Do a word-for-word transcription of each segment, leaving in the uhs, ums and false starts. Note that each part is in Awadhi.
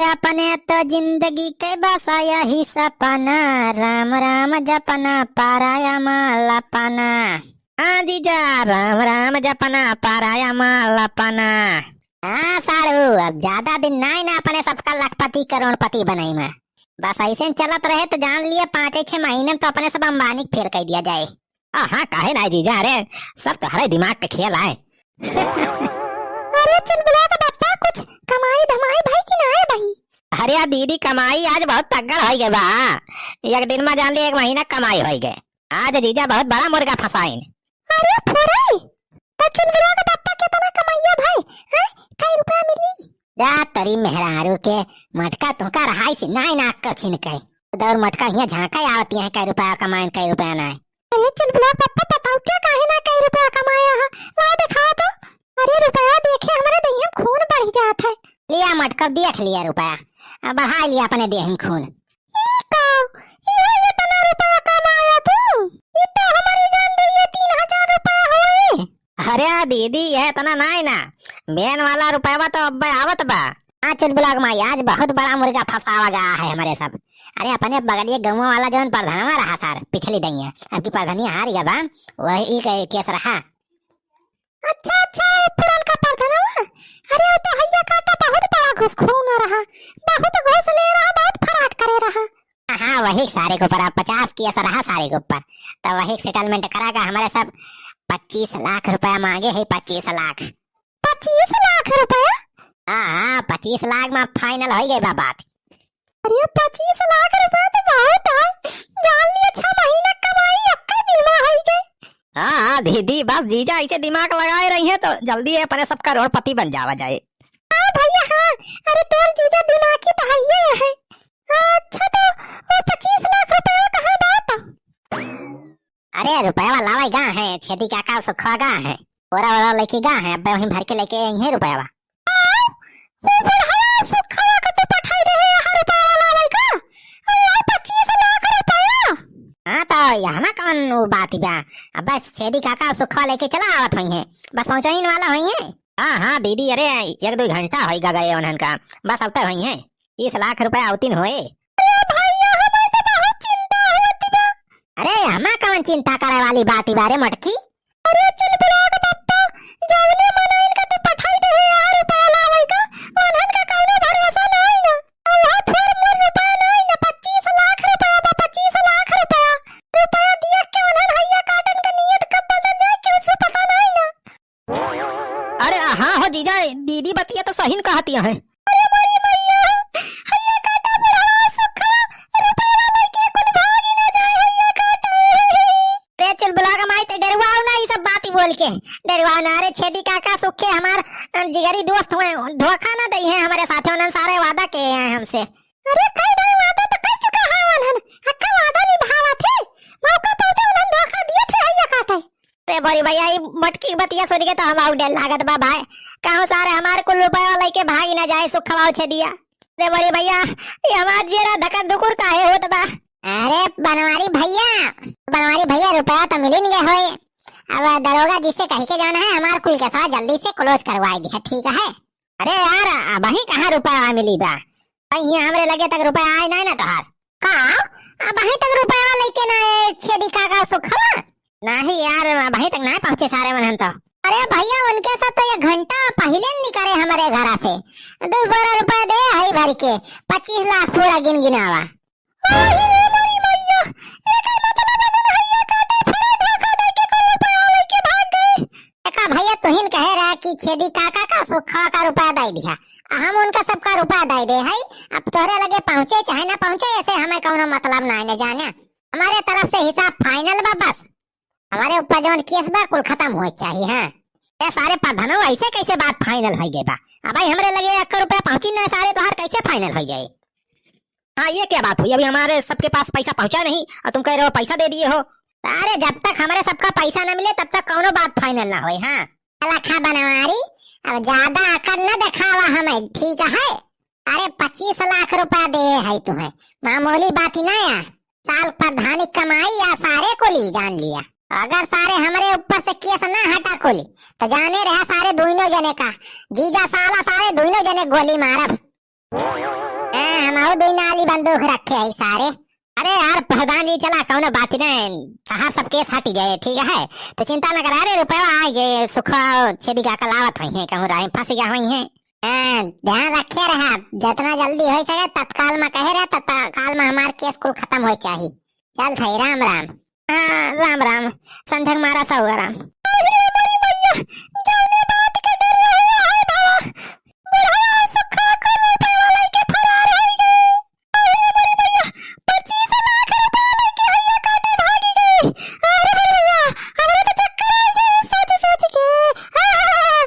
अपने तो जिंदगी के बस यही सपना, राम राम जपना, पराया माल अपना। हाँ जीजा, राम राम जपना, पराया माल अपना। हाँ साढ़ू, अब ज्यादा दिन नाई ना अपने सबका लखपति करोड़पति बनई में। बस ऐसे चलत रहे तो जान लिए पाँचे छह महीने में तो अपने सब अंबानी के फेल कर दिया जाए। आ, हाँ, काहे ना जीजा, अरे सब तोहरे दिमाग के खेल आए। अरे चुलबुला के बप्पा, कुछ कमाई धमाई भई कि ना है भई? अरे यार दीदी, कमाई आज बहुत तगड़ होई गए बा। एक दिन में जान लिए एक महीना कमाई होई गए। आज जीजा बहुत बड़ा मुर्गा फंसाइन। अरे फुरई, तो चुलबुला के बप्पा कितना कमाइया भई? हैं? कई रुपया मिली? जा तरी मेहरारू के, मटका तुहका रहाई से नाई नाक कर छिन कई। दौर मटका हियाँ झांका आवती है, कई रुपया कमाइन, कई रुपया नाई। अरे चुलबुला के बप्पा, बताओ क्या काहे ना कई रुपया कमाया है? लाओ दिखाओ तो। अरे रुपया देखे हमरे दहिया में खून बढ़ जात है। लिया मटका, देख लिया रुपया, अब बढ़ा लिया अपने देह में खून। ई का? इहे इतना रुपया कमाया तू? ई तो हमारी जान दे, ये तीन हजार रुपया होई। अरे दीदी, ये इतना नाई ना, मेन वाला रुपया तो अब आवत बा। हाँ चुलबुला के माई, आज बहुत बड़ा मुर्गा फंसावा गया है हमारे सब। अरे अपने बगलिए गाँव वाला जौन प्रधानवा रहा सर, पिछली दइया, अब की प्रधानिया हार गया बा, वही के-, केस रहा। अच्छा, अच्छा, वो पुरनका प्रधानवा। अरे, वो तो हइया काटा बहुत बड़ा घुसखोर रहा, बहुत घूस ले रहा, बहुत फराड करे रहा। हाँ, वही सारे के ऊपर अब पचास केस रहा सारे के ऊपर, तो वही सेटलमेंट करा के हमारे सब पच्चीस लाख रुपया मांगे है, पच्चीस लाख। पच्चीस लाख रुपया? हाँ, हाँ, पच्चीस लाख में फाइनल होई गई बा बात। अरे, पच्चीस लाख रुपया तो बहुत है। जान लिया, छह महीना कमाई एक्का दिन में होई गई। हाँ, हाँ, दीदी, बस जीजा ऐसे दिमाग लगाए रही है तो जल्दी अपने सब करोड़पति बन जावा जाए। हाँ भइया, हाँ। अरे, तोर जीजा दिमागी तो हइये है। अच्छा, तो वो पच्चीस लाख रुपया कहाँ बा तो? अरे, रुपया लावे गा है, छेदी काका सुखवा गा है। बोरा वोरा लेके गा है, अब्बे वहीं भर के लेके आई है रुपया। आ, वो बुढ़वा सुखवा के तू पठाई दे है, यहाँ रुपया लावे का? अल्लाह, पच्चीस लाख रुपया। हाँ, तो यहाँ कौन वो बात बा? अब बस छेदी काका सुखवा लेके चला आवत होई है, बस पहुँचइन वाला होई है। हाँ, हाँ, दीदी, अरे, एक दो घंटा होई गा गए उन्हन का, बस अब तक होई है। तीस लाख रुपया आवतिन होए। अरे भइया, हमें तो बहुत चिंता होत बा। अरे, हमें कौन चिंता करे वाली बात बा रे मोटकी? अरे चुलबुला के बप्पा, जौने मनइन का तू पठाई दे है यार रुपया लावे का, उन्हन का कौनो भरोसा नाई ना। अल्लाह, फोर मोर रुपया नाई ना, पच्चीस लाख रुपया बा, पच्चीस लाख रुपया। रुपया दिया के उन्हन हइया काटन के नियत कब बदल जाए, केहू से पता नाई ना। अरे हाँ हो जीजा, दीदी बतिया तो सही न कहती है। अरे मोरी मैया, हइया काटा बुढ़वा सुखवा, रुपया लेके कुल भागी ना जाए, हइया काटा। अरे चुलबुला के माई, ते डरवाओ ना, ई सब बात ही बोल के डरवाओ ना। अरे छेदी काका सुखे हमार, अ, जिगरी दोस्त हुए, धोखा ना दई है हमारे साथे, उन्हन सारे वादा के हैं हमसे। अरे कई दाई वादा तो कर चुका है उन्हन, अक्का वादा निभावा थे, मौका पाते उन्हन धोखा दिए थे, हइया काटे। रे बोरी भइया, ई मोटकी बतिया सुन के तो हम आउ डर लागत बा भाई। कहूँ सारे हमार कुल रुपया लेके भागी ना जाए, सुखवा छेदिया। रे बोरी भइया, ई हमार जेरा धकर धुकुर काहे होत बा? अरे बनवारी भइया, बनवारी भइया, रुपया तो मिलिन गए होए। अब दरोगा जी से कह के जाना है, हमार कुल के साथ जल्दी से क्लोज करवाई दिया, ठीक है? अरे यार, अबहीं कहाँ रुपया मिली बा? भाई, यहाँ हमरे लगे तक रुपया आए नाई ना तोहार। का? अबहीं तक रुपया लेके ना आए, छेदी काका सुखवा? नाही यार, अबहीं तक ना पहुँचे सारे मनहन तो। अरे भइया, उनके साथ तो एक घंटा पहिले निकरे हमरे घरा से। दो बोरा रुपया दे हई भर के, पच्चीस लाख पूरा गिन गिनावा। ओही रे मोरी मैया, एकर मतलब है ना, हइया काटे फिरे धोखा दे के कुल रुपया लेके भाग गए। एका भइया तुहिन कहे रहा कि छेदी काका का सुखवा का रुपया दे दिया, आ हम उनका सबका रुपया दे दे हई। अब तोहरे लगे पहुँचे चाहे ना पहुँचे, ऐसे हमें कौनो मतलब ना है, न जाने। हमारे तरफ से हिसाब फाइनल बा बस। हमारे ऊपर जवन केस बा, कुल खतम होए के चाही, हाँ। ए सारे प्रधानो, ऐसे कैसे बात फाइनल होई गए बा? अब भाई हमरे लगे एक रुपया पहुँची ना सारे, तोहार कैसे फाइनल होई जाए? हाँ, ये क्या बात हुई? अभी हमारे सबके पास पैसा पहुँचा नहीं और तुम कह रहे हो पैसा दे दिए हो। अरे, जब तक हमारे सबका पैसा ना मिले, तब तक कौनो बात फाइनल ना होए, हाँ। लखा बनवारी, अब ज्यादा अकड़ न दिखावा हमें, ठीक है? अरे, पच्चीस लाख रुपया दे है तुम्हें, मामूली बात ही ना यार। साल प्रधानी कमाई या सारे को ली जान लिया। अगर सारे हमरे ऊपर से केस ना हटा को ली, तो जाने रहा सारे दोनों जने का, जीजा साला सारे दोनों जने गोली मारब। दुई नाली बंदूक रखे है सारे। अरे यार प्रधान जी, चला, कौनो बात नहीं, तहार सब केस हट जाए, ठीक है? तो चिंता न करा, अरे रुपया आ जाए, सुखवा छेदी काका लावत होइहैं, कहूँ राह में फंस गया होइहैं। हाँ, ध्यान रखे रहा, जितना जल्दी हो सके तत्काल में कहे रहे, तत्काल में हमार केस कुल खत्म हो चाही। चल भाई, राम राम। हाँ, राम राम। संझक मारा सौ राम। अरे बड़ी भैया, जौने बात के डर रहे, हाय बाबा, बुढ़वा सुखा को रुपया लेके फरार हो गए। अरे बड़ी भैया, पच्चीस लाख रुपया लेके हैया काटे भागी गई। अरे बड़ी भैया, हमारे तो चक्कर आ गए सोच सोच के। हाँ।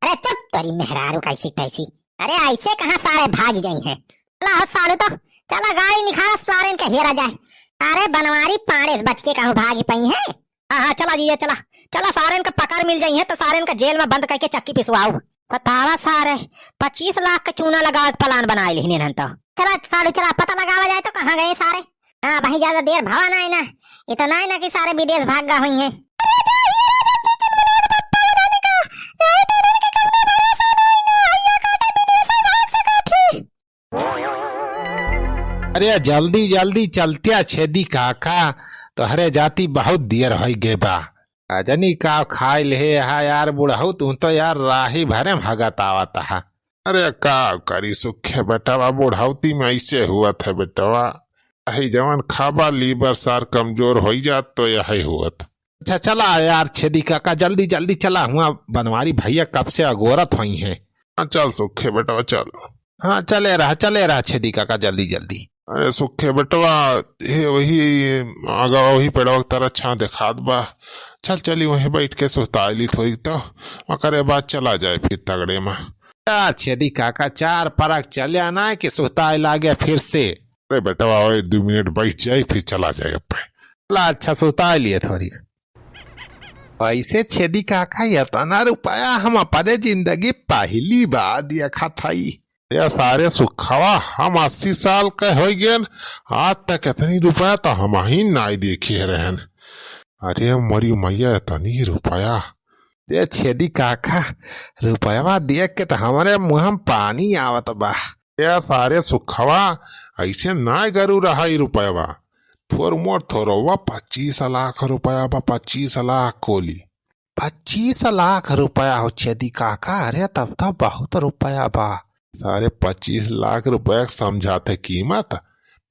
अरे चुप, तेरी मेहरारू कैसी तैसी। अरे ऐसे कहाँ सारे भाग जाई हैं? चला हो सारू तो, चला गाड़ी निखारा सारेन के हेरा जाए। अरे बनवारी पाड़े से बच के कहूँ भाग पाई है? हाँ, हाँ, चला जीजा, चला। चला सारेन का पकड़ मिल जाई है तो सारेन का जेल में बंद करके चक्की पिसवाओ। बतावा सारे, पच्चीस लाख का चूना लगावे के प्लान बनाए लिहने हन तो। चला सारू चला, पता लगावा जाए तो कहाँ गए सारे। हाँ भाई, ज्यादा देर भवा ना है ना, इतना है ना कि सारे विदेश भाग गा हुई हैं। अरे जल्दी जल्दी चलत्या छेदी काका, तोहरे जाती बहुत देर होइ गए बा। अजनी का खाए ले हा यार बुढ़ऊ, तू तो यार राही भरे में हगत आवत हा। अरे का करी सुखे बेटवा, बुढ़ौती में ऐसे हुअत है बेटवा। यही जवन खाबा लीवर सार कमजोर होइ जात तो यही हुअत। अच्छा चला यार छेदी काका, जल्दी जल्दी चला, हुआ बनवारी भैया कब से अगोरत होई हैं। हाँ, चल सुखे बेटवा, चल। हाँ, चले रहा, चले रहा छेदी काका, जल्दी जल्दी। अरे सुखे बेटवा, हे वही आगा वही पेड़वा के तरह छाँह देखात बा। चल चली वहीं बैठ के सुताई ली थोड़ी तो, ओकरे बाद चला जाए फिर तगड़े में। का छेदी काका, चार परक चल्या ना कि सुताए लागे फिर से? अरे बेटवा, ओए दो मिनट बैठ जाए फिर चला जाए अब। ला अच्छा सुताए लिए थोड़ी। ऐसे छेदी काका, इतना रुपया हम अपने जिंदगी पहली बार देखत हई। या सारे सुखवा, हम अस्सी साल के होइ गेन, आज तक इतनी रुपया तो हम ही नाई देखे रहन। अरे मोरी मैया, इतनी रुपया। ये छेदी काका, रुपयवा देख के तो हमरे मुँह में पानी आवत बा। या सारे सुखवा, ऐसे नाय गरू रहा ई रुपयवा। थोर मोर थोरवा पच्चीस लाख रुपया बा, पच्चीस लाख कोली। पच्चीस लाख रुपया हो छेदी काका, अरे तब तो बहुत रुपया बा। सारे पच्चीस लाख रुपया के समझाते कीमत,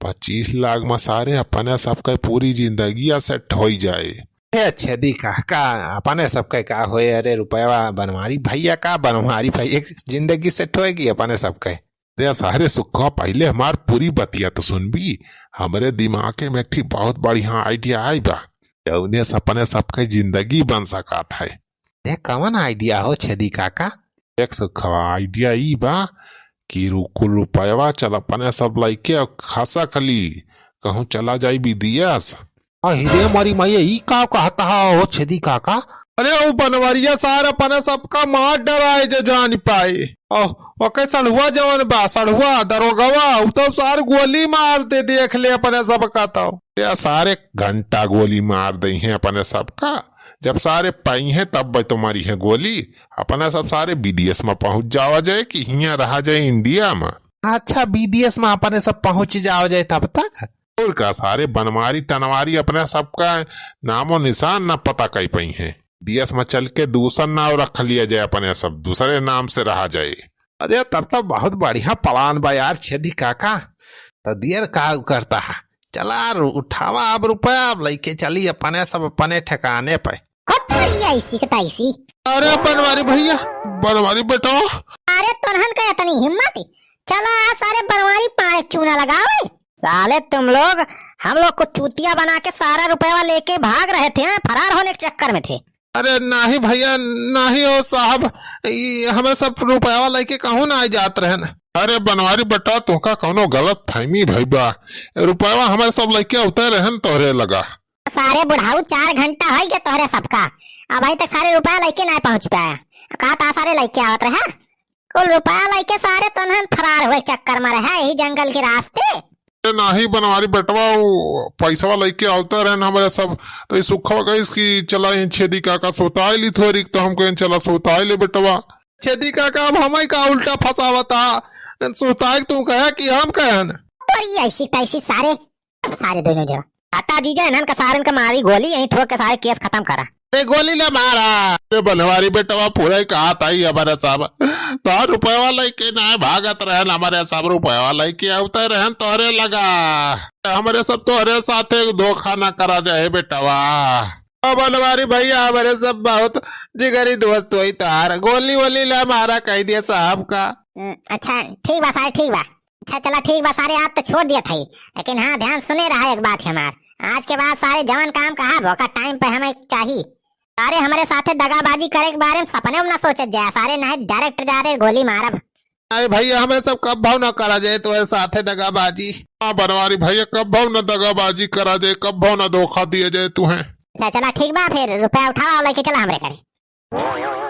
पच्चीस लाख में सारे अपने सबके पूरी जिंदगी सेट होइ जाए। ए छेदी काका, अपने सबके का होए, अरे रुपया बनवारी भैया का, बनवारी भैया की जिंदगी सेट होएगी अपने सबके। अरे सारे सुखवा, पहिले हमार पूरी बतिया तो सुनबी। हमरे दिमाग में एक ठी बहुत बढ़िया आइडिया आई बा, जौने से अपने सबके जिंदगी बन सकत है। अरे कवन आइडिया हो छेदी काका? देख सुखवा, आइडिया ई बा कि रु-, कुल रुपयवा चल अपने सब लइके खसक ली, कहूँ चला जाई विदेश। अहिरे मरी मैया, ई का कहत हा हो छेदी काका? अरे उ बनवरिया सार अपने सबका मार डराए जे जान पाए। ओ, ओके सड़हुआ जवन बा, सड़हुआ, दरोगवा, उ तो सार गोली मार दे, देख ले अपने सबका तो। या सारे घंटा गोली मार दइहें अपने सबका। जब सारे पइहें तब तो मारिहें गोली। अपने सब सारे विदेश में पहुँच जावा जाए कि हियाँ रहा जाए इंडिया में। अच्छा, विदेश में अपने सब पहुँच जावा जाए तब तक? और का सारे बनवारी टनवारी अपने सबका नामो निशान न पता कई पइहें। विदेश में चल के दूसर नाव रख लिया जाए, अपने सब दूसरे नाम से रहा जाए। अरे तब तो बहुत बढ़िया प्लान बा यार छेदी काका। तो देर का करता है, चला रु-, उठावा अब रुपया, अब लइके चली अपने सब अपने ठिकाने पे। खुद तोरी ऐसी के तैसी। अरे बनवारी भैया, बनवारी बेटवा। अरे तोनहन का इतनी हिम्मत? चला आज सारे बनवारी पाए चूना लगावे। साले तुम लोग हम लोग को चूतिया बना के सारा रुपया लेके भाग रहे थे, फरार होने के चक्कर में थे। अरे नाही भैया, नाही हो साहब, ई हमें सब रुपया लेके कहूँ ना जात रहन। अरे बनवारी बेटा, तोहका कौनो गलत फहमी भई बा। रुपया हमारे सब लेके उतर रहन तोहरे लगा। सारे बुढ़ाऊ, चार घंटा होइ गया तोहरे सबका, अबहीं तक सारे रुपया लेके ना पहुँच पाया। कहा था सारे लेके आवत रहा, कुल रुपया लेके सारे तोनहन फरार हुए चक्कर में रहा यही जंगल के रास्ते। ए, नाही बनवारी बेटवा, उ पैसवा लेके आवता रहन हमरे सब, तो ई सुखवा कहिस कि चला ई छेदी काका सोताई ली थोड़ी, तो हम कहेन चला सोताई ले बेटवा। छेदी काका अब हमें का उल्टा फंसावता, सुताई तू कहा कि हम कहन? अरे ऐसी तैसी सारे, सारे दोनों जगह। हटा जीजा, इन्हन का सारन का मारी गोली, यहीं ठोक के सारे केस खतम करा। अरे गोली ना मारा। अरे बनवारी बेटवा पूरा ही कहा था ही हमारे सब। तो रुपयवा लेके ना भागत रहन, हमारे सब रुपयवा लेके आवते रहन तोहरे लगा। हमारे सब तोहरे साथे धोखा ना करा जाए बेटवा। अब बनवारी भैया हमारे सब बहुत जिगरी दोस्त होई तार, गोली वोली ना मारा कह दिया साहब का। हम्म, अच्छा ठीक बा सारे, ठीक बा। अच्छा चला ठीक बा सारे, आप तो छोड़ दिया था ही, लेकिन हाँ ध्यान सुने रहा एक बात है हमार, आज के बाद सारे जवन काम कहा ओका टाइम पे हमें चाहिए। सारे हमारे साथे दगाबाजी करे के बारे में सपने में ना सोचत जाए सारे, नहीं डायरेक्ट जा रहे गोली मारब। अरे भैया हमें सब कब भाव ना करा जाए तुम्हारे साथे दगाबाजी। हाँ बनवारी भैया कब भाव ना दगाबाजी करा जाए, कब भाव ना धोखा दिया जाए तुम्हें। अच्छा चला ठीक बा, फिर रुपया उठावा और लेके चला हमरे घरे।